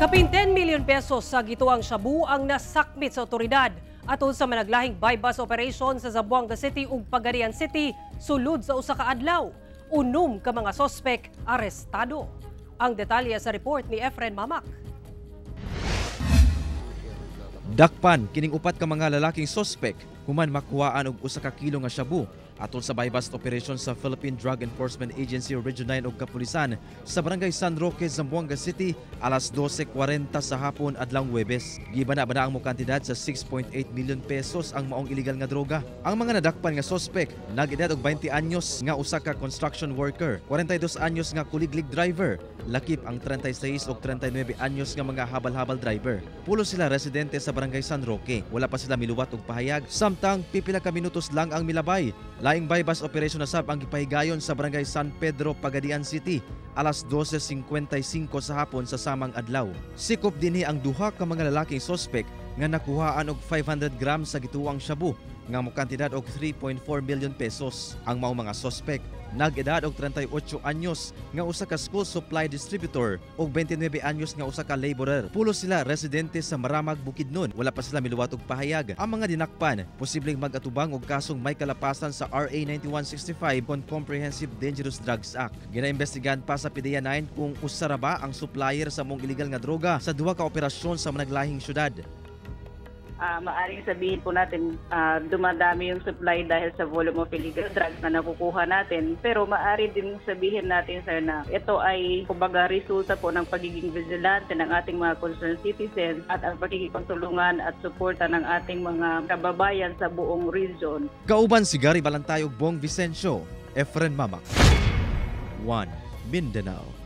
Kapin 10 million pesos sa gituang shabu ang nasakmit sa otoridad atol sa managlahing buy-bust operation sa Zamboanga City ug Pagadian City sulod sa usa ka adlaw. 6 ka mga sospek arestado. Ang detalye sa report ni Efren Mamak. Dakpan kining upat ka mga lalaking sospek human makuhaan og 1 ka kilo nga shabu atol sa buy-bust operation sa Philippine Drug Enforcement Agency Region 9 ug kapulisan sa Barangay San Roque, Zamboanga City alas 12:40 sa hapon adlawng Huwebes. Gibana-bana ang kantidad sa 6.8 million pesos ang maong illegal nga droga. Ang mga nadakpan nga sospek nag-edad og 20 anyos nga usa ka construction worker, 42 anyos nga kuliglig driver, lakip ang 36 ug 39 anyos nga mga habal-habal driver. Pulo sila residente sa Barangay San Roque. Wala pa sila miluwat og pahayag samtang pipila ka minutos lang ang milabay. Laing buy-bust operation na sab ang gipahigayon sa Barangay San Pedro, Pagadian City alas 12:55 sa hapon sa samang adlaw. Sikop dinhi ang duha ka mga lalaking sospek nga nakuhaan og 500 grams sa gituang shabu nga mokantidad og 3.4 million pesos. Ang maong mga sospek nag-edad og 38 anyos nga usa ka school supply distributor ug 29 anyos nga usa ka laborer. Pulo sila residente sa Maramag, Bukidnon. Wala pa sila miluwat og pahayag. Ang mga dinakpan posibleng mag-atubang og kasong may kalapasan sa RA 9165 kon Comprehensive Dangerous Drugs Act. Ginaimbestigahan pa sa PDEA 9 kung usa ra ba ang supplier sa maong illegal nga droga sa duha ka operasyon sa managlahing syudad. Maaring sabihin po natin dumadami yung supply dahil sa volume of illegal drugs na nakukuha natin. Pero maari din sabihin natin, sir, na ito ay kumbaga resulta po ng pagiging vigilante ng ating mga concerned citizens at ang pagkikipagtulungan at suporta ng ating mga kababayan sa buong region. Kauban si Gary Balantay ug Bong Vicencio, Efren Mamak. 1 Mindanao.